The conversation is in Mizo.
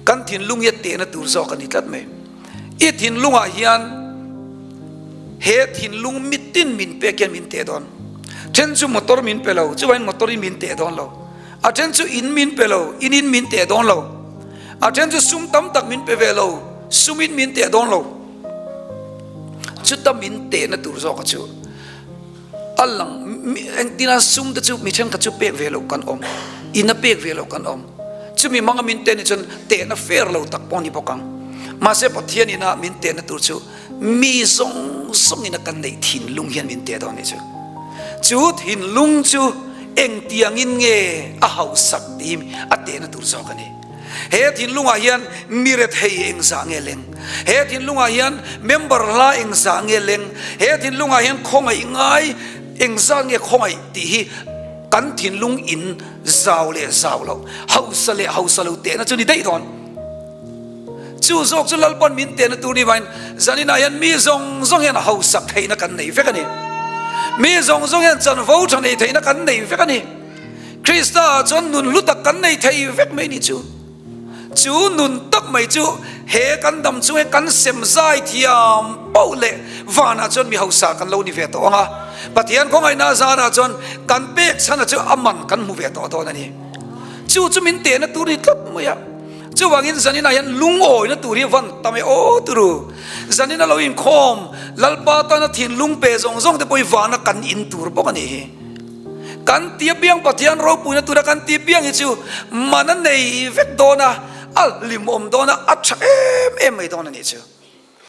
Kan thinlung hi a tehna tur zawk a ni tlat mai. I thinlungah hian he thinlung mitin min pek hian min teh dawn. Then chu motor min pe lo, chuvangin motor in min teh dawn lo. A then chu in min pe lo, in in min teh dawn lo. A then chu sum tam tak min pe ve lo, sum in min teh dawn lo. Chuta min tehna tur zawka chu a lang engtin a sum te chu mi thenkhat chu pek ve loh kan awm, in a pek ve loh kan awm. Chumi hmanga min tehna chuan tehna fair lo tak pawh a ni bawk ang. Mahse Pathian ina min tehna tur chu mi zawng zawngin a kan neih thinlung hian min teh dawn a nih chu. Chu thinlung chu engtiangin nge a hausak tih hi a tehna tur zawk a ni. He thinlungah hian mi rethei engzah nge leng? He thinlungah hian member hla engzah nge leng? He thinlungah hian khawngaih ngai engzah nge khawngaih tih hi kan thinlung in zau leh zau lo, hausa leh hausa lo tehna chu ni daih dawn. Chu zawk chu Lalpawn min tehna tur ni vangin zaninah hian mi zawng zawng hian hausak theihna kan nei vek a ni. Mi zawng zawng hian chanvo tha nei theihna kan nei vek a ni. Krista ah chuan nun hlu tak kan nei thei vek mai ni chu. Chu nun tak mai chu he kan dam chung he kan sem zai thiam poh leh vanah chuan mi hausa kan lo ni ve tawh ang a. Pathian khawngaihna zarah chuan kan pek chhana chu a man kan hmu ve tawh dawn a ni. Chu chu min tehna tur ni tlat mai a. Chuvangin zaninah hian lungawina tur hi van tam e aw turu. Zanina lo inkhawm Lalpa tana thinlung pe zawng zawng te pawh hi vana kan in tur bawk a ni hi. Kan ti apiang Pathian ropuina tura kan ti apiang hi chu man a nei vek dawn a, a hlimawm dawn a, a tha em em mai dawn a nih chu.